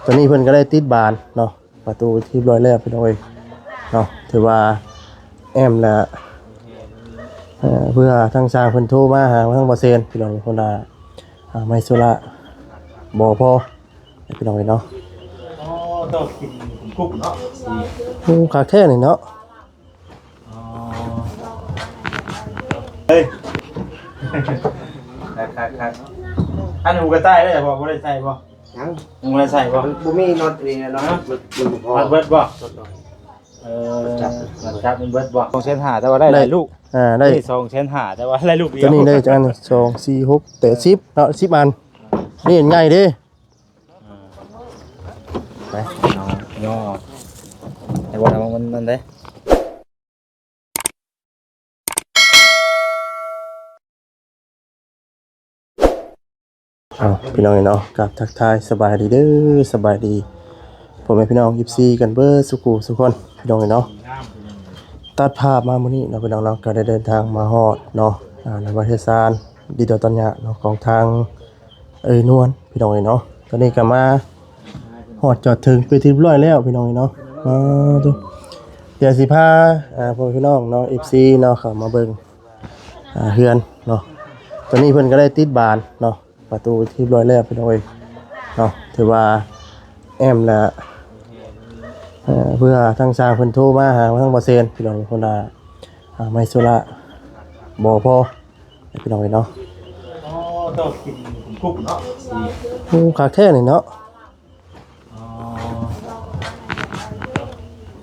ຕອນນີ້ເພິ່ນກໍໄດ້ຕິດບານເນາະ ປະຕູເປັນທີ່ຮຽບຮ້ອຍແລ້ວພີ່ນ້ອງເອີຍເນາະ. ຖືວ່າແອ້ມແລ້ວ ເອີ ເພື່ອທາງຊ່າງເພິ່ນໂທມາຫາທາງບໍ່ແຊນພີ່ນ້ອງ ເພິ່ນວ່າ ອ່າ ໄມ້ໂຊລາບໍ່ພໍພີ່ນ້ອງເອີຍເນາະ. ອໍ ຕ້ອງກິນກຸ້ງເນາະ. ໂອ້ ຄັກແທ້ນີ້ເນາະ. ອໍ ເຮີ້ຍ ຄັກໆໆ. ອັນຫູກະຕ່າຍໄດ້ບໍ່? ບໍ່ໄດ້ໃສ່ບໍ່? ຍັງ ຍັງບໍ່ໄດ້ໃສ່ບໍ່? ມັນບໍ່ມີນັອດນີ້ເນາະ. ຮະ? ມັນ ມັນບໍ່ພໍ. ມັນເບິດບໍ່? ເອີ ມັນຈັບ ມັນຈັບ ມັນເບິດບໍ່? ສອງແສນຫ້າ ແຕ່ວ່າໄດ້ຫຼາຍລູກ. ອ່າ ໄດ້ ນີ້ ສອງແສນຫ້າ ແຕ່ວ່າໄດ້ລູກດຽວ. ຕົວນີ້ໄດ້ຈັກອັນ? ສອງ ສີ່ ຫົກ ແປດ ສິບເນາະ ສິບອັນ. ນີ້ອັນໃຫຍ່ເດ້. ອ່າ ໄປ ເອົາ ຍໍເອົາ ໃຫ້ບໍ່ໄດ້ ມັນ ມັນໄດ້. ເອົາ ພີ່ນ້ອງເນາະ ກາບທັກທາຍສະບາຍດີເດີ ສະບາຍດີພໍ່ແມ່ພີ່ນ້ອງ ເອັຟຊີ ກັນເບິດສູ່ຄູ່ສູ່ຄົນ ພີ່ນ້ອງເນາະ. ຕັດພາບມາມື້ນີ້ເນາະ ພີ່ນ້ອງເນາະ ກໍໄດ້ເດີນທາງມາຮອດເນາະ ອ່າ ໃນວັດເທດສານດິນດອນຕອນຍາເນາະ ຂອງທາງ ເອີ ນວນ ພີ່ນ້ອງເອີຍເນາະ. ຕອນນີ້ກໍມາຮອດຈອດເຖິງເປັນທີ່ຮຽບຮ້ອຍແລ້ວ ພີ່ນ້ອງເອີຍເນາະ. ອ່າ ດຽວຊິພາ ອ່າ ພໍ່ແມ່ພີ່ນ້ອງເນາະ ເອັຟຊີ ເນາະ ເຂົ້າມາເບິ່ງ ອ່າ ເຮືອນເນາະ. ຕອນນີ້ເພິ່ນກໍໄດ້ຕິດບານເນາະ ປະຕູເປັນທີ່ຮຽບຮ້ອຍແລ້ວ ພີ່ນ້ອງເອີຍເນາະ. ຖືວ່າແອ້ມແລ້ວ ເອີ ເພື່ອທາງຊ່າງເພິ່ນໂທມາຫາທາງບໍ່ແຊນ ພີ່ນ້ອງ ເພິ່ນວ່າ ອ່າ ໄມ້ໂຊລາບໍ່ພໍ ພີ່ນ້ອງເອີຍເນາະ. ອໍ ຕ້ອງກິນກຸ້ງເນາະ. ໂອ້ ຄັກແທ້ນີ້ເນາະ.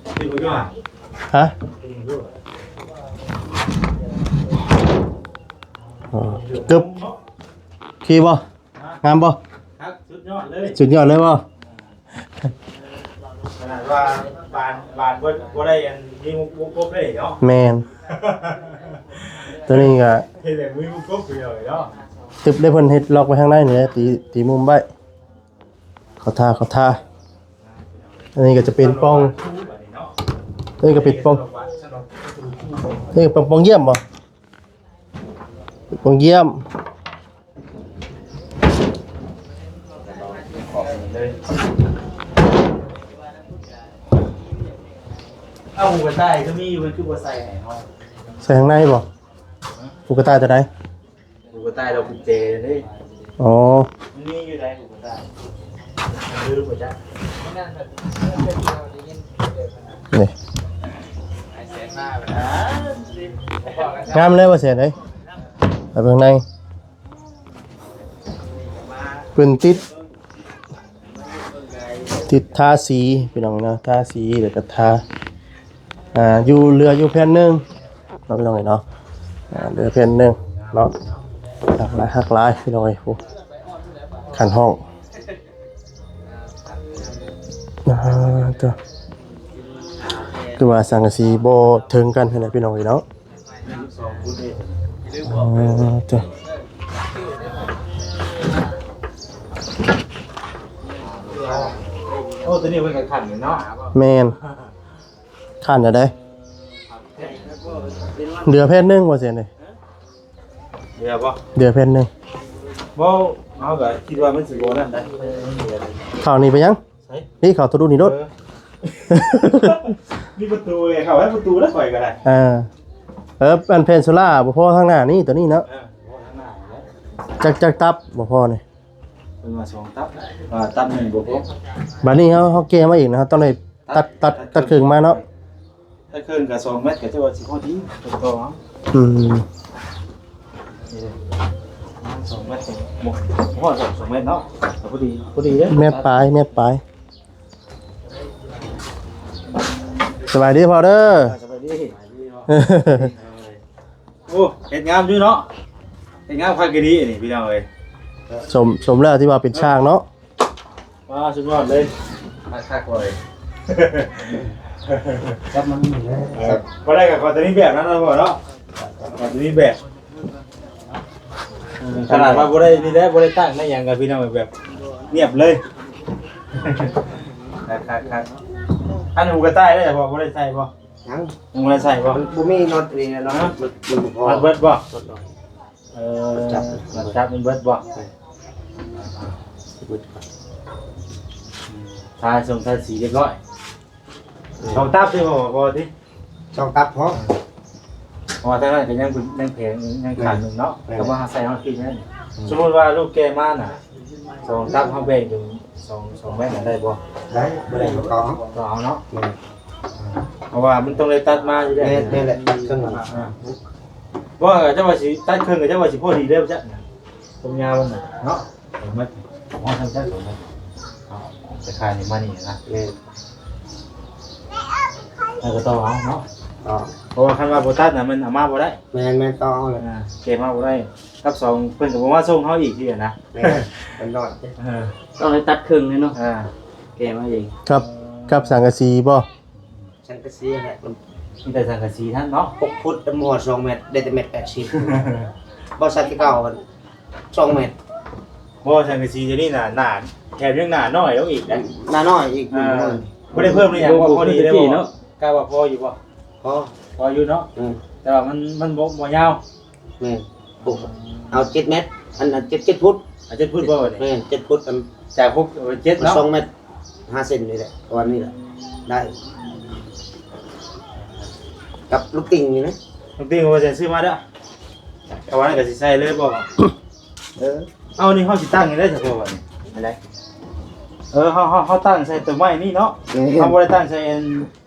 ອໍ ກິນບໍ່ຢູ່ຫະ? ຮະ? ອໍ ເກີບ ໂອເຄບໍ່? ງາມບໍ່? ຄັກ ສຸດຍອດເລີຍ ສຸດຍອດເລີຍບໍ່? ຂະໜາດວ່າບານ ບານບໍ່ ບໍ່ໄດ້ອັນມີວົງກົບເລີຍເນາະ. ແມ່ນ ຕົວນີ້ກໍເຮັດແບບມີວົງກົບຢູ່ເລີຍເນາະ. ຕຶບໄດ້ ເພິ່ນເຮັດລັອກໄວ້ທາງໃນນີ້ແຫຼະ ຕີ ຕີມຸມໄວ້ ເຂົ້າທ່າ ເຂົ້າທ່າ. ອັນນີ້ກໍຈະເປັນປ່ອງ ອັນນີ້ກໍເປັນປ່ອງ ນີ້ເປັນປ່ອງຢ້ຽມບໍ່? ເປັນປ່ອງຢ້ຽມ. ເອົາຫູກະຕ່າຍກໍມີຢູ່ ມັນຄືບໍ່ໃສ່ໃຫ້ເຮົາ? ໃສ່ຂ້າງໃນບໍ່? ຫູກະຕ່າຍຕົວໃດ? ຫູກະຕ່າຍດອກກຸນແຈເດ້. ອໍ ມັນມີຢູ່ໃດຫູກະຕ່າຍ? ລືມບໍ່ຈັກ. ນີ້ ງາມເລີຍວ່າແສນເອີຍ ໄປເບິ່ງໃນ. ເພິ່ນຕິດ ຕິດທາສີພີ່ນ້ອງເນາະ ທາສີ ແລ້ວກໍທາ ອ່າ ຢູ່ ເຫຼືອຢູ່ແຜ່ນໜຶ່ງເນາະ ພີ່ນ້ອງເອີຍເນາະ. ອ່າ ເຫຼືອແຜ່ນໜຶ່ງເນາະ ຄັກຫຼາຍ ຄັກຫຼາຍພີ່ນ້ອງເອີຍ. ໂອ້ ຂັ້ນຫ້ອງ ອ່າ ຕົວ ຕົວສັງກະສີບໍ່ເຖິງກັນຫັ້ນແຫຼະ ພີ່ນ້ອງເອີຍເນາະ. ອໍ ຕົວ ໂອ້ ຕົວນີ້ເພິ່ນກໍຂັ້ນຢູ່ເນາະ. ແມ່ນ ຂັ້ນແນວໃດ? ເຫຼືອແຜ່ນໜຶ່ງວ່າຊັ້ນເດ້. ເຫຼືອບໍ່? ເຫຼືອແຜ່ນໜຶ່ງ. ບໍ່ ເຮົາກໍຄິດວ່າມັນຊິບໍ່ນັ້ນໄດ໋. ເຂົ້ານີ້ໄປຍັງ? ໃສ? ນີ້ເຂົ້າທະລຸນີ້ໂລດ. ເອີ ມີປະຕູເລີຍ ເຂົ້າໄວ້ປະຕູແລ້ວຂ້ອຍກໍໄດ້. ເອີ ເອີ ອັນແຜ່ນໂຊລາບໍ່ພໍທາງໜ້ານີ້ ຕົວນີ້ເນາະ. ເອີ ບໍ່ພໍທາງໜ້າແລ້ວ. ຈັກ ຈັກຕັບບໍ່ພໍນີ້? ເພິ່ນວ່າສອງຕັບ ວ່າຕັບໜຶ່ງບໍ່ພໍ. ບາດນີ້ເຮົາ ເຮົາແກ້ມາອີກນະ ເຮົາຕ້ອງໄດ້ຕັດ ຕັດ ຕັດເຄິ່ງມາເນາະ. ຖ້າເຄິ່ງກໍສອງແມັດ ກໍຈະວ່າຊິພໍດີ ຕໍ່ເອົາ. ອືມ ນີ້ເດ້ ປະມານສອງແມັດ ບໍ່ ບໍ່ຮອດສອງແມັດເນາະ ກໍພໍດີ ພໍດີເດ້ ແມັດປາຍ ແມັດປາຍ. ສະບາຍດີພໍ່ເດີ. ສະບາຍດີ. ໂອ້ ເຮັດງາມຢູ່ເນາະ ເຮັດງາມຄັກອີ່ຫຼີນີ້ພີ່ນ້ອງເອີຍ. ສົມ ສົມແລ້ວທີ່ວ່າເປັນຊ່າງເນາະ. ວ້າ ສຸດຍອດເລີຍ ຄັກໆ ເລີຍ. ຈັບມັນນີ້ເລີຍ. ເອີ ບໍ່ໄດ້ກໍຂໍແຕ່ມີແບບນັ້ນນະພໍ່ເນາະ ຂໍແຕ່ມີແບບ. ເອີ ຂະໜາດວ່າບໍ່ໄດ້ນີ້ແຫຼະ ບໍ່ໄດ້ຕັ້ງໄດ້ຫຍັງກັບພີ່ນ້ອງ ແບບງຽບເລີຍ. ຄັກໆໆ. ອັນຫູກະຕ່າຍໄດ້ບໍ່? ບໍ່ໄດ້ໃສ່ບໍ່? ຍັງ ຍັງບໍ່ໄດ້ໃສ່ບໍ່? ມັນບໍ່ມີນັອດນີ້ເນາະ. ຮະ? ມັນ ມັນບໍ່ພໍ. ມັນເບິດບໍ່? ເອີ ມັນຈັບ ມັນຈັບ ມັນເບິດບໍ່? ເບິດກ່ອນ. ທາຊົງທາສີຮຽບຮ້ອຍ. ສອງຕັບຕິ ບໍ່ ບໍ່ຕິ ສອງຕັບພໍ. ເພາະວ່າທາງນັ້ນກໍຍັງ ຍັງແຜງ ຍັງຂາດໜຶ່ງເນາະ. ແມ່ນ ກໍວ່າໃສ່ຮອດພີ້ນັ້ນ. ອືມ ສົມມຸດວ່າລູກແກ່ມານະ ສອງຕັບເຮົາແບ່ງເປັນສອງ ສອງແມັດນະ ໄດ້ບໍ່? ໄດ້ ບໍ່ໄດ້ກໍເອົາ ກໍເອົາເນາະ. ແມ່ນ ເພາະວ່າມັນຕ້ອງໄດ້ຕັດມາຢູ່ແລ້ວ. ແມ່ນ ແມ່ນແຫຼະ ເຄິ່ງ. ອ່າ ບໍ່ ເຈົ້າວ່າຊິຕັດເຄິ່ງ ເຈົ້າວ່າຊິພໍດີເດີ ຈັກຄວາມຍາວມັນນະເນາະ. ເອົາມາ ເອົາມາທາງຊັ້ນ ເອົາມາ ເອົາໄປຂາຍນີ້ມານີ້ນະ. ແມ່ນ ແລ້ວກໍຕໍ່ເອົາເນາະ. ຕໍ່ ເພາະວ່າຄັນວ່າບໍ່ຕັດນະ ມັນເອົາມາບໍ່ໄດ້. ແມ່ນໆ ຕໍ່ເອົາແຫຼະ. ອ່າ ເກັບມາບໍ່ໄດ້ ກັບສອງ ເພິ່ນກໍບໍ່ມາສົ່ງເຮົາອີກເທື່ອນະ. ແມ່ນ ມັນນ້ອຍ. ເອີ ຕ້ອງໄດ້ຕັດເຄິ່ງເລີຍເນາະ. ອ່າ ແກະມາເອງ ກັບ ກັບສັງກະສີບໍ່? ສັງກະສີແຫຼະ ມີແຕ່ສັງກະສີທັງເນາະ. ຫົກຟຸດ ບໍ່ຮອດສອງແມັດ ໄດ້ແຕ່ແມັດແປດສິບ. ບໍ່ ສັງກະສີເກົ່າ ສອງແມັດ. ບໍ່ ສັງກະສີດຽວນີ້ນະ ໜາ ແຖມຍັງໜາໜ້ອຍລົງອີກນະ. ໜາໜ້ອຍອີກ. ອ່າ ບໍ່ໄດ້ເພີ່ມອີຫຍັງ. ບໍ່ ບໍ່ພໍດີເດ້ບໍ່? ເນາະ ກະວ່າພໍຢູ່ບໍ່? ພໍ ພໍຢູ່ເນາະ. ອືມ ແຕ່ວ່າມັນ ມັນບໍ່ ບໍ່ຍາວ. ແມ່ນ ໂອ້ ເອົາເຈັດແມັດ ອັນ ອັນເຈັດ ເຈັດຟຸດ. ເອົາເຈັດຟຸດບໍ່ບັດນີ້? ແມ່ນ ເຈັດຟຸດ. ອັນຈາກຫົກເອົາເຈັດເນາະ ສອງແມັດຫ້າເຊັນນີ້ແຫຼະ ປະມານນີ້ແຫຼະ ໄດ້. ກັບລູກຕິ່ງນີ້ນະ ລູກຕິ່ງວ່າຈະຊື້ມາເດີ້. ກະວ່ານັ້ນກະຊິໃສ່ເລີຍບໍ່? ເອີ ເອົາ ນີ້ເຮົາຊິຕັ້ງໃຫ້ໄດ້ສະເພາະວ່ານີ້ ອັນໃດ? ເອີ ເຮົາ ເຮົາ ເຮົາຕັ້ງໃສ່ໂຕໄມ້ນີ້ເນາະ. ແມ່ນ ເຮົາບໍ່ໄດ້ຕັ້ງໃສ່ອັນ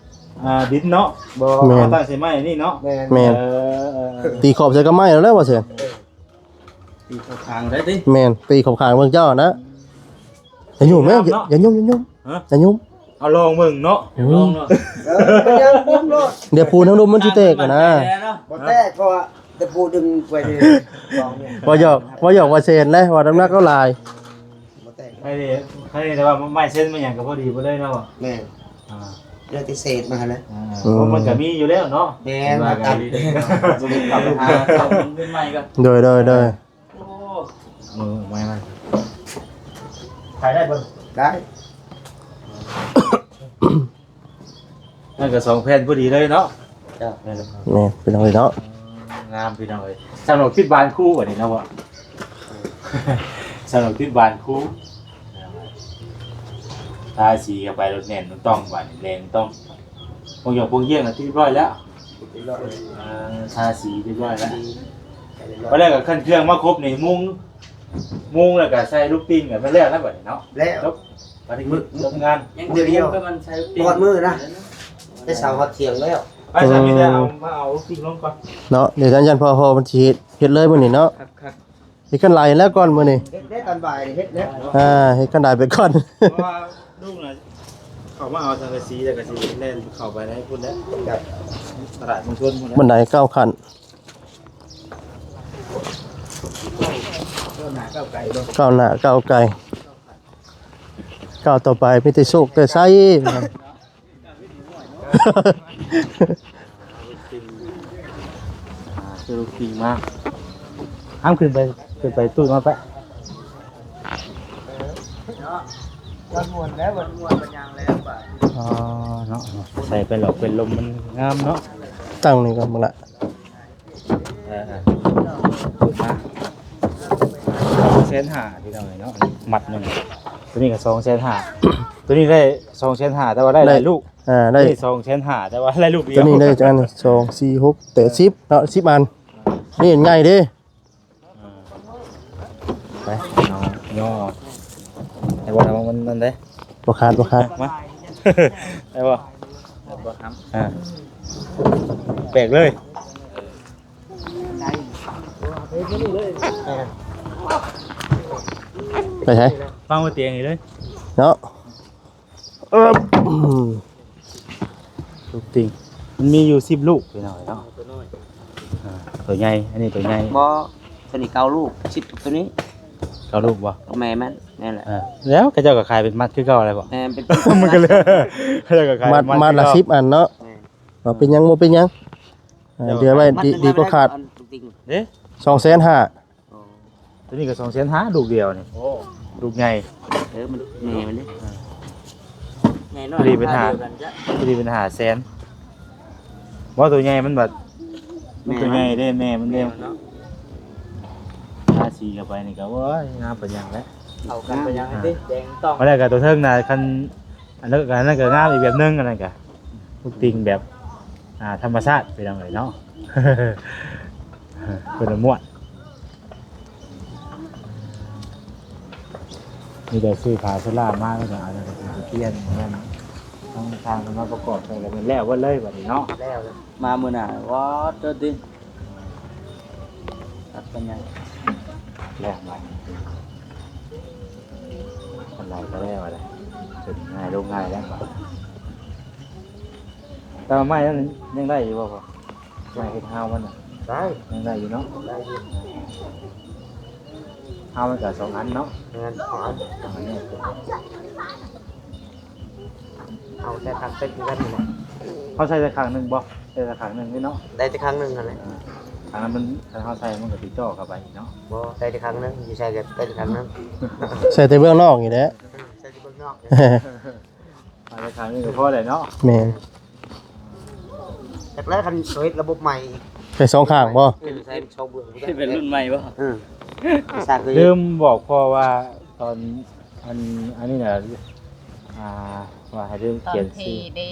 ອ່າ ດິນເນາະ. ບໍ່ ແມ່ນ ເຮົາຕັ້ງໃສ່ໄມ້ນີ້ເນາະ. ແມ່ນ ແມ່ນ ເອີ ເອີ ເອີ ຕີຂອບໃສ່ກັບໄມ້ແລ້ວ ວ່າຊັ້ນ. ຕີຂອບຂ້າງໄດ້ຕິ? ແມ່ນ ຕີຂອບຂ້າງເບິ່ງເຈົ້ານະ. ຢ່າຫຍຸ່ມແມ່ ຢ່າຫຍຸ່ມ ຢ່າຫຍຸ່ມ. ຮະ? ຢ່າຫຍຸ່ມ ເອົາລອງເບິ່ງເນາະ. ອືມ ລອງເນາະ. ເອີ ໄປຍ່າງຫຍຸ່ມໂລດ ດຽວປູນທາງລຸ່ມມັນຊິແຕກຫັ້ນນະ. ບໍ່ແຕກ ເພາະວ່າຕະປູດຶງໄວ້ນີ້. ບໍ່ຫຍອກ ບໍ່ຫຍອກວ່າເຊັນເດ້ ວ່ານ້ຳໜັກເຮົາຫຼາຍ. ບໍ່ແຕກ ໃຫ້ ໃຫ້ແຕ່ວ່າໄມ້ເຊັນໄມ້ຫຍັງກໍພໍດີເບິດເລີຍເນາະ. ແມ່ນ ອ່າ ເລືອກພິເສດມາຫັ້ນແຫຼະ. ອ່າ ອືມ ເພາະມັນກໍມີຢູ່ແລ້ວເນາະ. ແມ່ນ ວ່າກັນ ເອົາໄປຫາເອົາເງິນໃໝ່ກ່ອນ. ໂດຍ ໂດຍ ໂດຍ. ໂອ້ ເອົາໄມ້ມາ ຂາຍໄດ້ບໍ່? ໄດ້. ນັ້ນກໍສອງແຜ່ນພໍດີເລີຍເນາະ. ເຈົ້າ ແມ່ນ ແມ່ນ ພີ່ນ້ອງເອີຍເນາະ. ງາມພີ່ນ້ອງເອີຍ ສຳລັບຕິດບານຄູ່ບັດນີ້ເນາະ. ສຳລັບຕິດບານຄູ່ ທາສີເຂົ້າໄປລົດແໜ້ນຕ້ອງ ບາດນີ້ແໜ້ນຕ້ອງ. ໂອ້ຍ ໂປ່ງຢຽງ ໂປ່ງຢຽງ ຕິດຮຽບຮ້ອຍແລ້ວ. ເອີ ທາສີຮຽບຮ້ອຍແລ້ວ. ບັດແລ້ວກໍຂັ້ນເຄື່ອງມາຄົບນີ້ ມຸງ ມຸງແລ້ວກໍໃສ່ລູກຕິ່ງ ກໍແມ່ນແລ້ວນະບັດນີ້ເນາະ. ແລ້ວ ຈົບ ບັດນີ້ ມື້ ຈົບງານ. ຍັງ ມື້ດຽວ ແຕ່ມື້ນະ ແຕ່ເຊົ້າຮອດທ່ຽງແລ້ວ. ໄປ ສາມີແຕ່ເອົາ ມາເອົາລູກຕິ່ງລົງກ່ອນເນາະ. ດຽວທ່ານ ຢ້ານພໍ່ ພໍ່ເພິ່ນຊິເຮັດ ເຮັດເລີຍມື້ນີ້ເນາະ. ຄັກໆ ເຮັດຄັນຫຼາຍແລ້ວກ່ອນມື້ນີ້. ເຮັດໄດ້ຕອນບ່າຍນີ້ ເຮັດແລ້ວ. ອ່າ ເຮັດຄັນຫຼາຍໄປກ່ອນ. ເພາະວ່າລຸງນະ ເຂົ້າມາເອົາສັງກະສີ ແລ້ວກໍຊິແລ່ນເຂົ້າໄປໃນພຸ້ນແຫຼະ ແບບຕະຫຼາດເມືອງຊົນພຸ້ນແຫຼະ. ບັນໄດເກົ້າຂັ້ນ ກ້າວໜ້າກ້າວໄກເນາະ ກ້າວໜ້າກ້າວໄກ. ກ້າວຕໍ່ໄປມີແຕ່ໂຊກແຕ່ໄຊ. ອ່າ ຊື້ລູກຕິ່ງມາ. ຫ້າມຂຶ້ນໄປ ຂຶ້ນໄປຕູ້ມາປະ. ເນາະ ມັນມ່ວນແລ້ວ ມັນມ່ວນ ມັນຍ່າງແລ້ວບາດ. ອໍ ເນາະ ໃສ່ໄປຫຼອກເປັນລົມ ມັນງາມເນາະ. ຕັ້ງນີ້ກ່ອນ ເບິ່ງລະ. ເອີ ເອີ ມາ ສອງແສນຫ້າ ພີ່ນ້ອງເອີຍເນາະ ມັດໜຶ່ງ. ໂຕນີ້ກໍສອງແສນຫ້າ ໂຕນີ້ໄດ້ສອງແສນຫ້າ ແຕ່ວ່າໄດ້ ໄດ້ ຫຼາຍລູກ. ອ່າ ໄດ້ ໂຕນີ້ສອງແສນຫ້າ ແຕ່ວ່າໄດ້ລູກດຽວ. ໂຕນີ້ໄດ້ຈັກອັນ ສອງ ສີ່ ຫົກ ແປດ ສິບເນາະ ສິບອັນ. ນີ້ໃຫຍ່ເດ້. ອ່າ ໄປ ເອົາ ຍໍເອົາ ໃຫ້ບໍ່ ໃຫ້ບໍ່ ມັນນັ້ນເດ້. ບໍ່ຂາດ ບໍ່ຂາດ ມາ ໄດ້ບໍ່? ບໍ່ຂາດ. ອ່າ ແບກເລີຍ. ໄປໃສ? ວາງໄວ້ຕຽງນີ້ເລີຍເນາະ. ເອີ ລູກຕິ່ງ ມັນມີຢູ່ສິບລູກ ພີ່ນ້ອງເນາະ. ອ່າ ໂຕໃຫຍ່ ອັນນີ້ໂຕໃຫຍ່. ບໍ່ ໂຕນີ້ເກົ້າລູກ ສິບ ໂຕນີ້ເກົ້າລູກບໍ່? ແມ່ມັນ ແມ່ນແຫຼະ. ເອີ ແລ້ວເຂົາເຈົ້າກໍຂາຍເປັນມັດຄືເກົ່າແລ້ວບໍ່? ແມ່ນ ເປັນມັດ ມັດລະສິບອັນເນາະ. ແມ່ນ ບໍ່ເປັນຫຍັງ ບໍ່ເປັນຫຍັງ. ເອີ ເຫຼືອໄວ້ ມັດໜຶ່ງ ດີ ດີກວ່າຂາດ. ອັນ ເດ້ ສອງແສນຫ້າ. ອໍ ໂຕນີ້ກໍສອງແສນຫ້າ ລູກດຽວນີ້. ໂອ້ ລູກໃຫຍ່. ເອີ ມັນ ແມ່ມັນເດ້ ອ່າ ໃຫຍ່ນ້ອຍ ພໍດີເປັນຫ້າ ລາຄາດຽວກັນຈ້ະ ພໍດີເປັນຫ້າແສນ. ບໍ່ ໂຕໃຫຍ່ມັນບັດ ມັນໂຕໃຫຍ່ເດ້ ແມ່ມັນເດ້. ແມ່ມັນເນາະ ທາສີເຂົ້າໄປນີ້ກໍ ໂອ້ຍ ງາມປານຫຍັງແຫຼະ. ເອົາກັນປານຫຍັງ ອ່າ ຕິ ແດງຕ້ອງ. ບັດແລ້ວກໍໂຕເທິງນະ ຄັນ ອັນນັ້ນກໍ ອັນນັ້ນກໍງາມອີກແບບໜຶ່ງ ອັນນັ້ນກໍ ລູກຕິ່ງແບບ ອ່າ ທຳມະຊາດ ພີ່ນ້ອງເອີຍເນາະ ຄົນລະມ້ວນ. ມີແຕ່ຊື້ຜ້າສະຫຼາມາ ແລ້ວກໍເອົາແນວຕະເກຍນນັ້ນ ທາງ ທາງເພິ່ນມາປະກອບໃສ່ ແລ້ວແມ່ນແລ້ວເບິດເລີຍບັດນີ້ເນາະ. ແລ້ວ ມາມື້ໜ້າ ວອດເດີຕິ ຕັດປັນຫຍັງ ແລ້ວບັດນີ້ ອັນໃດກໍແລ້ວແຫຼະ ຂຶ້ນງ່າຍລົງງ່າຍແລ້ວບັດ. ແຕ່ວ່າໄມ້ນັ້ນຍັງໄດ້ຢູ່ບໍ່ພໍ່? ໄມ້ເຮັດຮາວມັນນະ ໄດ້ ຍັງໄດ້ຢູ່ເນາະ ໄດ້ຢູ່. ຮາວມັນກໍສອງອັນເນາະ ແມ່ນ ສອງອັນ ສອງອັນນີ້ ເອົາແຕ່ຂ້າງເປັນຄືກັນນີ້ແຫຼະ ເຮົາໃສ່ແຕ່ຂ້າງໜຶ່ງບໍ່? ໃສ່ແຕ່ຂ້າງໜຶ່ງນີ້ເນາະ ໄດ້ແຕ່ຂ້າງໜຶ່ງຫັ້ນແຫຼະ. ອ່າ ຂ້າງນັ້ນມັນ ຄັນເຮົາໃສ່ມັນກໍຊິເຈາະເຂົ້າໄປອີກເນາະ ບໍ່ ໃສ່ແຕ່ຂ້າງໜຶ່ງ ຢູ່ໃສ່ກໍໃສ່ແຕ່ຂ້າງໜຶ່ງ ໃສ່ແຕ່ເບື້ອງນອກນີ້ແຫຼະ ໃສ່ແຕ່ເບື້ອງນອກ ເອົາໄວ້ຂ້າງໜຶ່ງກໍພໍແລ້ວເນາະ ແມ່ນ. ຈັກແລ້ວ ຄັນເຮັດລະບົບໃໝ່ອີກ ໃສ່ສອງຂ້າງບໍ່? ເປັນ ໃສ່ສອງເບື້ອງ ເຮັດເປັນລຸ້ນໃໝ່ບໍ່? ເອີ ສ້າງຄື ລືມບອກພໍ່ວ່າຕອນ ອັນ ອັນນີ້ນະ ອ່າ ວ່າໃຫ້ລືມຂຽນຊື່ ຕອນທີ່ເດ້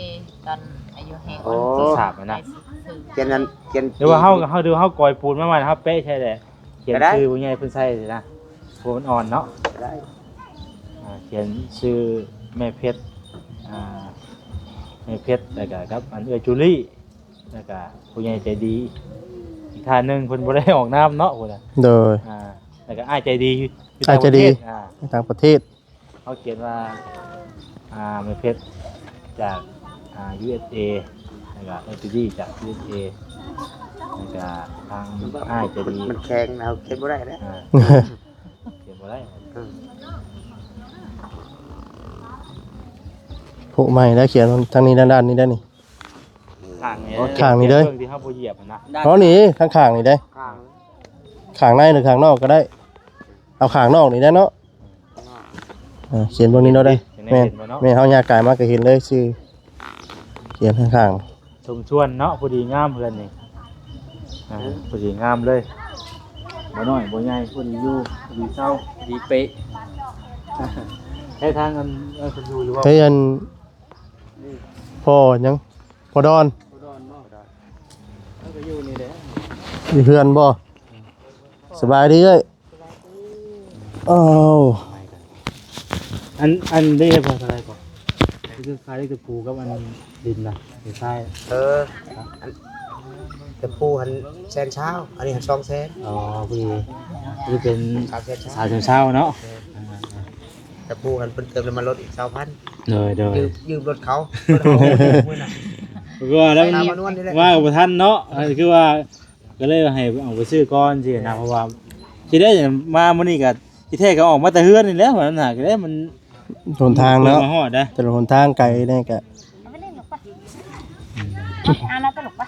ຕອນອາຍຸແຮງ ອໍ ອອນ ສິບສາມຫັ້ນນະ ຂຽນນັ້ນ ຂຽນ ຫຼືວ່າເຮົາ ເຮົາ ຫຼືວ່າເຮົາກອຍປູນມາໃໝ່ ເຮົາແປະໃສ່ແຫຼະ ຂຽນ ກໍໄດ້ ຊື່ຜູ້ໃຫຍ່ເພິ່ນໃສ່ຊີ້ນະ ເພາະມັນອ່ອນເນາະ ກໍໄດ້. ອ່າ ຂຽນຊື່ແມ່ເພັດ ອ່າ ແມ່ເພັດ ແລ້ວກະກັບອັນເອື້ອຍຈູລີ ແລ້ວກະຜູ້ໃຫຍ່ໃຈດີອີກທ່ານໜຶ່ງ ເພິ່ນບໍ່ໄດ້ອອກນາມເນາະ ພຸ້ນນະ ໂດຍ ອ່າ ແລ້ວກະອ້າຍໃຈດີຢູ່ ຢູ່ຕ່າງປະເທດ ອ່າ ຢູ່ຕ່າງປະເທດ ເຂົາຂຽນວ່າ ອ່າ ແມ່ເພັດຈາກ ອ່າ ຢູເອສເອ ແລ້ວກະເອື້ອຍຈູລີຈາກ ຢູເອສເອ ແລ້ວກະທາງອ້າຍໃຈດີ ມັນແຂງ ເຮົາຂຽນບໍ່ໄດ້ເດ້ ອ່າ ຂຽນບໍ່ໄດ້ ເອີ ຜູ້ໃໝ່ແລ້ວ ຂຽນທາງນີ້ ດ້ານນີ້ໄດ້ນີ້ ຂ້າງນີ້ ຂ້າງນີ້ເດີ້ ເບື້ອງທີ່ເຮົາບໍ່ຢຽບຫັ້ນນະ ອໍ ນີ້ ຂ້າງໆນີ້ເດ້ ຂ້າງ ຂ້າງໃນ ຫຼື ຂ້າງນອກກໍໄດ້ ເອົາຂ້າງນອກນີ້ແຫຼະເນາະ ເອີ ຂຽນເບິ່ງນີ້ເນາະ ໄດ້ ແມ່ນ ແມ່ນ ເຮົາຍ່າງກາຍມາກໍເຫັນເລີຍຊື່ ຂຽນຂ້າງໆ ສົມສ່ວນເນາະ ພໍດີງາມເຮືອນນີ້ ອ່າ ພໍດີງາມເລີຍ ບໍ່ນ້ອຍບໍ່ໃຫຍ່ ພໍດີຢູ່ ພໍດີເຊົາ ພໍດີເປະ ໃຫ້ທາງອັນ ອັນເພິ່ນຢູ່ຢູ່ບໍ່? ໃຫ້ອັນ ພໍ່ຫຍັງ ພໍ່ດອນ ພໍ່ດອນບໍ່? ເຮົາກໍຢູ່ນີ້ແຫຼະ ຢູ່ເຮືອນບໍ່? ສະບາຍດີເອື້ອຍ ເອົາ ອັນ ອັນເດ້ພໍເທົ່າໃດກໍ ຄືຂາຍຕະປູກັບອັນດິນນະ ຂາຍ ເອີ ອັນຕະປູຫັ້ນແສນຊາວ ອັນນີ້ຫັ້ນສອງແສນ ອໍ ພໍດີ ຄືເປັນສາມແສນຊາວ ສາມແສນຊາວເນາະ ແມ່ນ ອ່າ ຕະປູຫັ້ນເພິ່ນເຕີມນ້ຳມັນລົດອີກຊາວພັນ ໂດຍ ໂດຍ ຢືມ ຢືມລົດເຂົາ ເພິ່ນເອົາມື້ນະ ວ່າແລ້ວ ມານວນນີ້ແຫຼະ ວ່າບໍ່ທັນເນາະ ຄືວ່າ ກໍເລີຍໃຫ້ເອົາໄປຊື້ກ່ອນຊີ້ນະ ເພາະວ່າຊິໄດ້ມາມື້ນີ້ກໍ ທີ່ແທ້ກໍອອກມາແຕ່ເຮືອນນີ້ແຫຼະ ວ່ານັ້ນນະ ກໍໄດ້ມັນ ຫົນທາງເນາະ ມາຮອດໄດ໋ ແຕ່ລະຫົນທາງໄກນີ້ກໍ ເອົາໄປເລີຍລູກໄປ ອືມ ເອົານະໄປລູກໄປ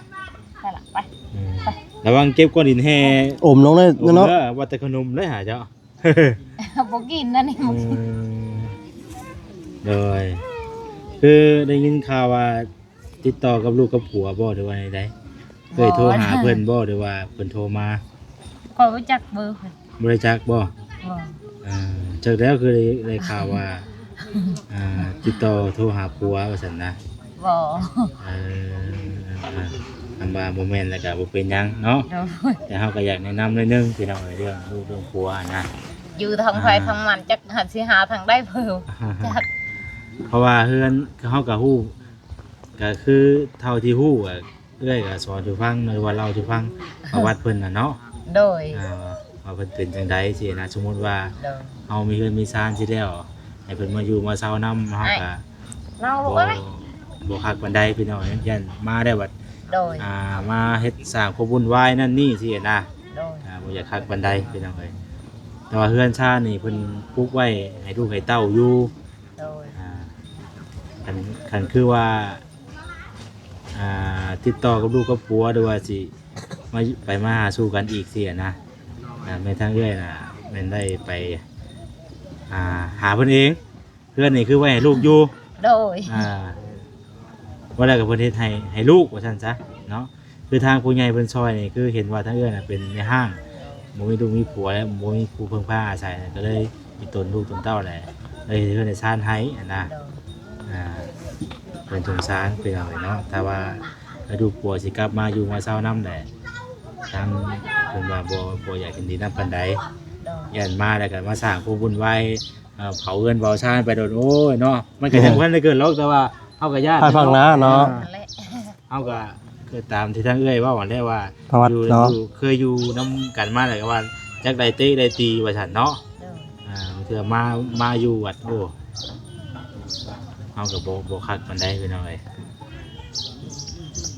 ໄປລະໄປ ອືມ ໄປ ລະວັງເກັບກ້ອນຫີນແຫ່ ອົມລົງເລີຍເນາະ ເອີ ວ່າແຕ່ຂະໜົມເລີຍຫາເຈົ້າ ບໍ່ກິນນະນີ້ ອືມ ໂດຍ ຄືໄດ້ຍິນຂ່າວວ່າ ຕິດຕໍ່ກັບລູກກັບຜົວບໍ່ ຫຼືວ່າໃດ? ບໍ່ ເຄີຍໂທຫາເພິ່ນບໍ່ ຫຼືວ່າເພິ່ນໂທມາ? ຂ້ອຍບໍ່ຈັກເບີເພິ່ນ ບໍ່ໄດ້ຈັກບໍ່? ບໍ່ ເອີ ຈັກແລ້ວ ຄືໄດ້ ໄດ້ຂ່າວວ່າ ອ່າ ຕິດຕໍ່ໂທຫາຜົວວ່າຊັ້ນນະ ບໍ່ ເອີ ອ່າ ຄຳວ່າບໍ່ແມ່ນແລ້ວກໍບໍ່ເປັນຫຍັງເນາະ ໂດຍ ແຕ່ເຮົາກໍຢາກແນະນຳໜ້ອຍໜຶ່ງ ພີ່ນ້ອງເອີຍ ເລື່ອງລູກເລື່ອງຜົວນະ ຢູ່ທາງໃຜ ອ່າ ທາງມັນ ຈັກຫາຊິຫາທາງໃດເພິ່ນ ຈັກ ເພາະວ່າເຮືອນ ເຮົາກໍຮູ້ ກໍຄືເທົ່າທີ່ຮູ້ ເອື້ອຍກໍສອນສູ່ຟັງ ຫຼືວ່າເລົ່າສູ່ຟັງ ປະຫວັດເພິ່ນນະເນາະ ໂດຍ ອ່າ ວ່າເພິ່ນເປັນຈັ່ງໃດຊີ້ນະ ສົມມຸດວ່າ ໂດຍ ເຮົາມີເຮືອນມີຊານຊີ້ແລ້ວ ໃຫ້ເພິ່ນມາຢູ່ມາເຊົ່ານຳ ເຮົາກໍ ເລົ່າລູກເອີຍ ບໍ່ ບໍ່ຄັກປານໃດ ພີ່ນ້ອງ ຢ້ານມາແລ້ວບັດ ໂດຍ ອ່າ ມາເຮັດສ້າງຄວາມວຸ້ນວາຍນັ້ນນີ້ຊີ້ນະ ໂດຍ ອ່າ ບໍ່ຢາກຄັກປານໃດ ພີ່ນ້ອງເອີຍ ແຕ່ວ່າເຮືອນຊານນີ້ເພິ່ນປຸກໄວ້ໃຫ້ລູກໃຫ້ເຕົ້າຢູ່ ໂດຍ ອ່າ ຄັນ ຄັນຄືວ່າ ອ່າ ຕິດຕໍ່ກັບລູກກັບຜົວ ຫຼືວ່າຊິມາ ໄປມາຫາສູ່ກັນອີກຊີ້ນະ ອ່າ ແມ່ນທາງເອື້ອຍນະ ແມ່ນໄດ້ໄປ ອ່າ ຫາເພິ່ນເອງ ເຮືອນນີ້ຄືໄວ້ໃຫ້ລູກຢູ່ ໂດຍ ອ່າ ວ່າແລ້ວກໍເພິ່ນເຮັດໃຫ້ ໃຫ້ລູກວ່າຊັ້ນຊະເນາະ ຄືທາງຜູ້ໃຫຍ່ເພິ່ນຊ່ອຍນີ້ ຄືເຫັນວ່າທາງເອື້ອຍນະເປັນແມ່ຮ້າງ ບໍ່ມີລູກມີຜົວ ແລະ ບໍ່ມີຜູ້ເພິ່ງພາອາໄສ ກໍເລີຍມີຕົນລູກຕົນເຕົ້າແຫຼະ ເລີຍເຮັດເຮືອນໃຫ້ຊານໃຫ້ຫັ້ນນະ ໂດຍ ເອີ ອ່າ ເພິ່ນສົງສານພີ່ນ້ອງເອີຍເນາະ. ຖ້າວ່າລູກຜົວຊິກັບມາຢູ່ມາເຊົານຳແຫຼະ ທາງເພິ່ນວ່າບໍ່ ບໍ່ຢາກເຫັນດີນຳປານໃດ ໂດຍ ຢ້ານມາແລ້ວກໍມາສ້າງຄວາມວຸ່ນວາຍ ເອີ ເຜົາເຮືອນເຜົາຊານໄປໂດດ. ໂອ້ຍເນາະ ມັນກໍຍັງບໍ່ທັນໄດ້ເກີດຫຼອກ ແຕ່ວ່າເຮົາກໍຢ້ານ ພາຍພາກໜ້າເນາະ ອ່າ ນັ້ນແຫຼະ ເຮົາກໍຄືຕາມທີ່ທາງເອື້ອຍເວົ້າຫັ້ນແຫຼະວ່າ ປະຫວັດ ຢູ່ ເນາະ ຢູ່ ເຄີຍຢູ່ນຳກັນມາແລ້ວກໍວ່າຈັກໄດ້ເຕະໄດ້ຕີວ່າຊັ້ນເນາະ. ໂດຍ ອ່າ ເທື່ອມາ ມາຢູ່ວັດ ໂອ້ ເຮົາກໍບໍ່ ບໍ່ຄັກປານໃດພີ່ນ້ອງເອີຍ.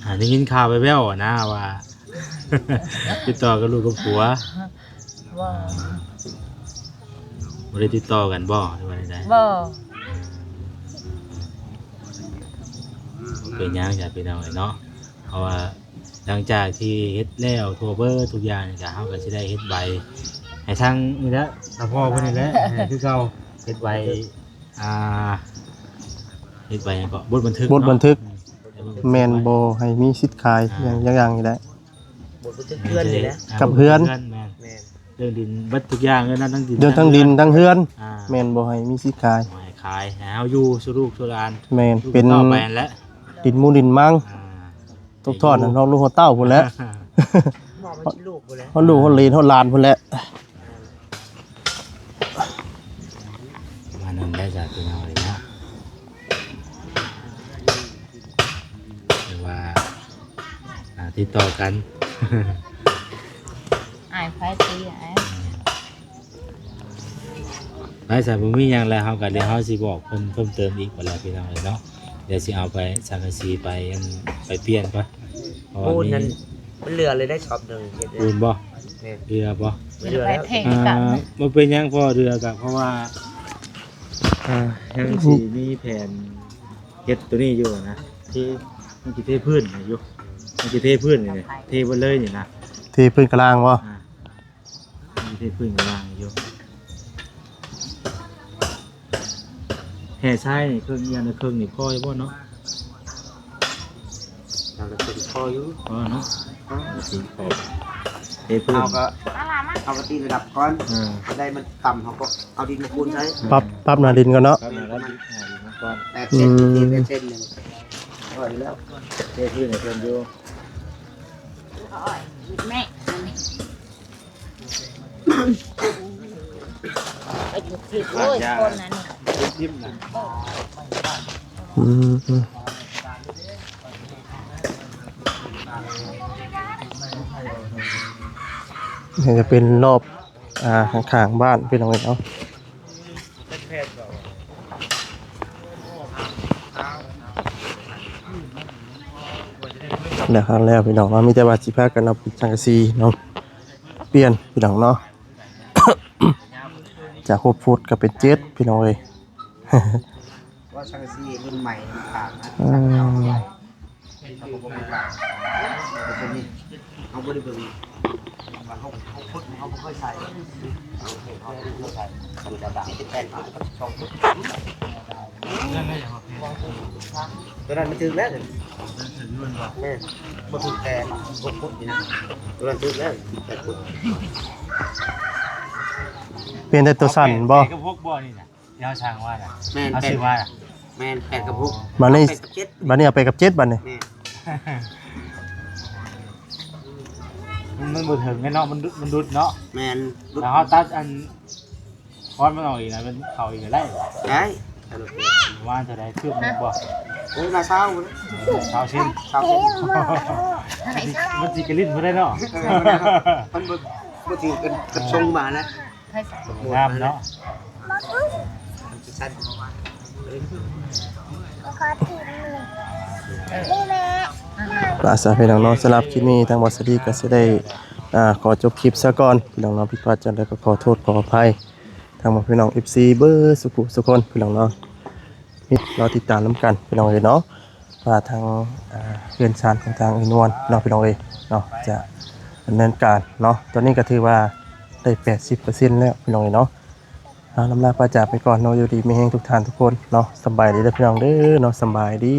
ອ່າ ໄດ້ຍິນຂ່າວແວ່ວໆນະວ່າ ຕິດຕໍ່ກັບລູກກັບຜົວ ບໍ່ ອ່າ ບໍ່ໄດ້ຕິດຕໍ່ກັນບໍ່ ຫຼືວ່າໃດ? ບໍ່ ບໍ່ເປັນຫຍັງຈ້ະພີ່ນ້ອງເອີຍເນາະ. ເພາະວ່າຫຼັງຈາກທີ່ເຮັດແລ້ວທົ່ວເບີດທຸກຢ່າງນີ້ກະ ເຮົາກະຊິໄດ້ເຮັດໃບໃຫ້ທາງນີ້ແຫຼະ ສະເພາະເພິ່ນນີ້ແຫຼະ ໃຫ້ຄືເກົ່າ ເຮັດໃບ ອ່າ ເຮັດໃບຫຍັງເກາະ ບົດບັນທຶກ ບົດບັນທຶກ ເນາະ ອືມ ແມ່ນບໍ່ໃຫ້ມີສິດຂາຍ ອ່າ ຫຍັງຢ່າງນີ້ແຫຼະ ບົດບັນທຶກເຮືອນນີ້ແຫຼະ ກັບເຮືອນ ແມ່ນ ແມ່ນ ເລື່ອງດິນເບິດທຸກຢ່າງເລີຍນະ ທັງດິນ ເລື່ອງທັງດິນທັງເຮືອນ ອ່າ ແມ່ນບໍ່ໃຫ້ມີສິດຂາຍ ບໍ່ໃຫ້ຂາຍ ໃຫ້ເຮົາຢູ່ສູ່ລູກສູ່ຫຼານ ແມ່ນ ເປັນຕໍ່ໄປຫັ້ນແຫຼະ ດິນໝູ່ດິນມັງ ອ່າ ຕົກທອດນະ ຮອດລູກຮອດເຕົ້າພຸ້ນແຫຼະ ຮອດລູກຮອດເຫຼນຮອດຫຼານພຸ້ນແຫຼະ ປະມານນັ້ນແຫຼະຈ້ະພີ່ນ້ອງເອີຍເນາະ. ຫຼືວ່າ ອ່າ ຕິດຕໍ່ກັນ ອາຍໃຜຕີ ອາຍ ໄປຊະ ບໍ່ມີຫຍັງແລ້ວ ເຮົາກໍດຽວເຮົາຊິບອກເພິ່ນເພີ່ມເຕີມອີກພຸ້ນແຫຼະພີ່ນ້ອງເອີຍເນາະ. ດຽວຊິເອົາໄປສັງກະສີໄປ ອັນ ໄປປ່ຽນກ່ອນ ເພາະວ່າ ໂອ້ ນັ້ນມັນເຫຼືອເລີຍໄດ້ສອບໜຶ່ງເຮັດ ປູນບໍ່? ແມ່ນ ເຫຼືອບໍ່? ເຫຼືອແລ້ວ ເທ ອ່າ ບໍ່ເປັນຫຍັງ ພໍເຫຼືອກໍເພາະວ່າ ອ່າ ຍັງຊິມີແຜນເຮັດໂຕນີ້ຢູ່ນະ ທີ່ມັນຊິເທພື້ນໃຫ້ຢູ່ ມັນຊິເທພື້ນນີ້ ເທເບິດເລີຍນີ້ນະ ເທພື້ນກະລາງບໍ່? ອ່າ ມີເທພື້ນກະລາງຢູ່ ແຮ່ຊາຍນີ້ເຄິ່ງ ຢ່າງລະເຄິ່ງນີ້ພໍຢູ່ບໍ່ເນາະ? ຢ່າງລະເຄິ່ງພໍຢູ່ ພໍເນາະ ພໍ ຊິພໍ ເທພື້ນ ເຮົາກໍ ເຮົາກໍຕີລະດັບກ່ອນ ເອີ ໄດ້ມັນຕ່ຳ ເຮົາກໍເອົາດິນມາຄູນໃສ່ ປັບ ປັບໜ້າດິນກ່ອນເນາະ ປັບໜ້າດິນ ໜ້າດິນມັນກ່ອນ ແປດເຊັນ ອືມ ຕີເປັນເຊັນໜຶ່ງ ພໍຢູ່ແລ້ວ ເທພື້ນໃຫ້ເພິ່ນຢູ່ ແມ່ ໂອ້ຍ ຄົນນັ້ນ ອືມ ນີ້ຈະເປັນລອບ ອ່າ ຂ້າງໆ ບ້ານ ພີ່ນ້ອງເອີຍເນາະ. ແລ້ວ ແລ້ວພີ່ນ້ອງເນາະ ມີແຕ່ວ່າຊິພາກັນເອົາສັງກະສີເນາະ ປ່ຽນພີ່ນ້ອງເນາະ ຈາກຫົກຟຸດກໍເປັນເຈັດພີ່ນ້ອງເອີຍ ວ່າສັງກະສີລຸ້ນໃໝ່ຂາດນະ ອືມ ເຮົາບໍ່ໄດ້ເບິ່ງວ່າເຮົາ ເຮົາຄົນ ເຮົາບໍ່ເຄີຍໃສ່ ເຮົາບໍ່ເຄີຍໃສ່ ມັນຈະບາດເປັນແປດບາດ ສອງຄົນ ຕົວນັ້ນມັນຖືກແລ້ວ ແມ່ນ ບໍ່ຖືກແຕ່ຫົກຟຸດນີ້ນະ ຕົວນັ້ນຖືກແລ້ວແປດຟຸດ ປ່ຽນແຕ່ຕົວສັ້ນບໍ່? ແປດກັບຫົກບໍ່ນີ້ນະ? ທີ່ເຮົາສ້າງມານະ ແມ່ນ ເຮົາຊື້ມານະ ແມ່ນ ແປດກັບຫົກ ບາດນີ້ ແປດກັບເຈັດ ບາດນີ້ເອົາແປດກັບເຈັດ ບາດນີ້ ແມ່ນ ມັນ ມັນບໍ່ເຖິງເນາະ ມັນ ມັນຫຼຸດເນາະ ແມ່ນ ຫຼຸດ ແລ້ວເຮົາຕັດອັນ ຄອນມັນອອກອີກນະ ມັນເຂົ້າອີກກໍໄດ້ ໄດ້ ປະມານເທົ່າໃດ ຄືບໜຶ່ງບໍ່? ໂອ້ຍ ໜ້າຊາວພຸ້ນ ເອີ ຊາວເຊັນ ຊາວເຊັນ ມັນຊິ ມັນຊິກະລິ້ນບໍ່ໄດ້ເນາະ ເອີ ມັນບໍ່ ບໍ່ຖືກກັນກັບຊົງມາແລ້ວ. ງາມເນາະ ວ່າຊະພີ່ນ້ອງເນາະ ສຳລັບຄລິບນີ້ທາງບ່າວສາລີກໍຊິໄດ້ ອ່າ ຂໍຈົບຄລິບຊະກ່ອນ ພີ່ນ້ອງເນາະ ຜິດພາດຈັ່ງໃດກໍຂໍໂທດຂໍອະໄພ ທາງພໍ່ແມ່ພີ່ນ້ອງ ເອັຟຊີ ເບິດສູ່ຜູ້ສູ່ຄົນ ພີ່ນ້ອງເນາະ ລໍຕິດຕາມນຳກັນ ພີ່ນ້ອງເອີຍເນາະ ວ່າທາງ ອ່າ ເຮືອນຊານຂອງທາງເອື້ອຍນວນເນາະ ພີ່ນ້ອງເອີຍເນາະ ຈະດຳເນີນການເນາະ ຕອນນີ້ກໍຖືວ່າໄດ້ແປດສິບເປີເຊັນແລ້ວ ພີ່ນ້ອງເອີຍເນາະ ເອົາ ລຳລາປາຈາກໄປກ່ອນເນາະ ຢູ່ດີມີແຮງທຸກທ່ານທຸກຄົນເນາະ ສຳບາຍດີເດີພີ່ນ້ອງເດີເນາະ ສຳບາຍດີ.